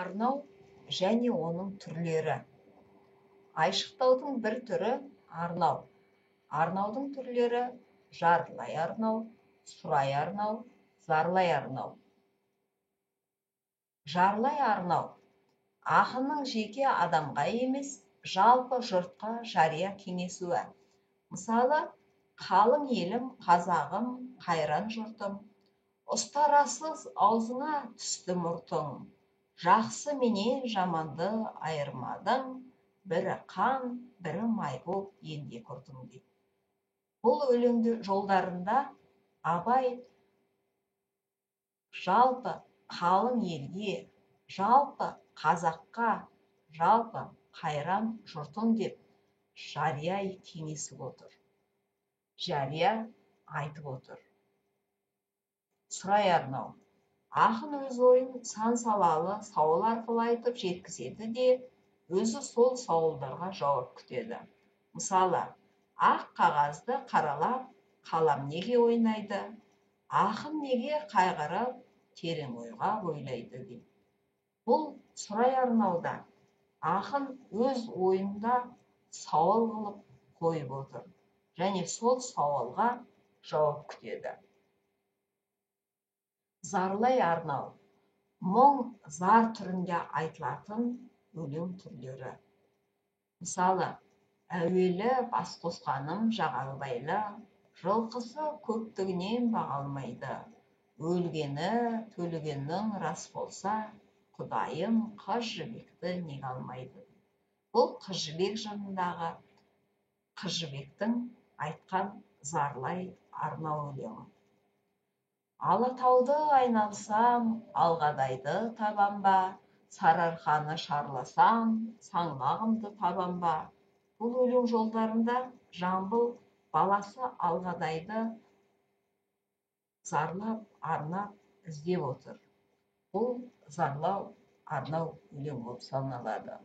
Арнау және оның түрлері. Айшықтаудың бір түрі арнау. Арнаудың түрлері: жарлай арнау, сұрай арнау, зарлай арнау. Жарлай арнау – ақынның жеке адамға емес, жалпы жұртқа жария кеңесуі. Мысалы, қалың елім, қазағым, қайран жұртым, ұстарасыз аузыңа түсті мұртың, жақсы менен жаманды айырмадың, бірі қан, бірі май боп елге құрдың дейді. Бұл өлең жолдарында Абай жалпы қалың елге, жалпы қазаққа, жалпы қайран жұртым деп жария кеңесіп отыр, жария айтып отыр. Сұрай арнау. Ақын өз ойын сан салалы сауал арқылы айтып жеткізеді де, өзі сол сауалдарға жауап күтеді. Мысалы, ақ қағазды қаралап, қалам неге ойнайды, ақын неге қайғырып, терең ойға бойлайды дейді. Бұл сұрай арнауда ақын өз ойында сауал қылып қойып отыр және сол сауалға жауап күтеді. Зарлай арнау – мұң зар түрінде айтылатын өлең түрлері. Мысалы, әуелі бас қосқаным Жағалбайлы, жылқысы көптігінен баға алмайды, өлгені Төлегеннің рас болса, Құдайым Қыз Жібекті неге алмайды? Бұл Қыз Жібек жырындағы Қыз Жібектің айтқан зарлай арнау өлеңі. Алатауды айналсам, Алғадайды табам ба, Сарыарқаны шарласам, Саңлағымды табам ба? Бұл өлең жолдарында Жамбыл баласы Алғадайды зарлап арнап іздеп отыр. Бұл зарлау арнау өлең болып саналады.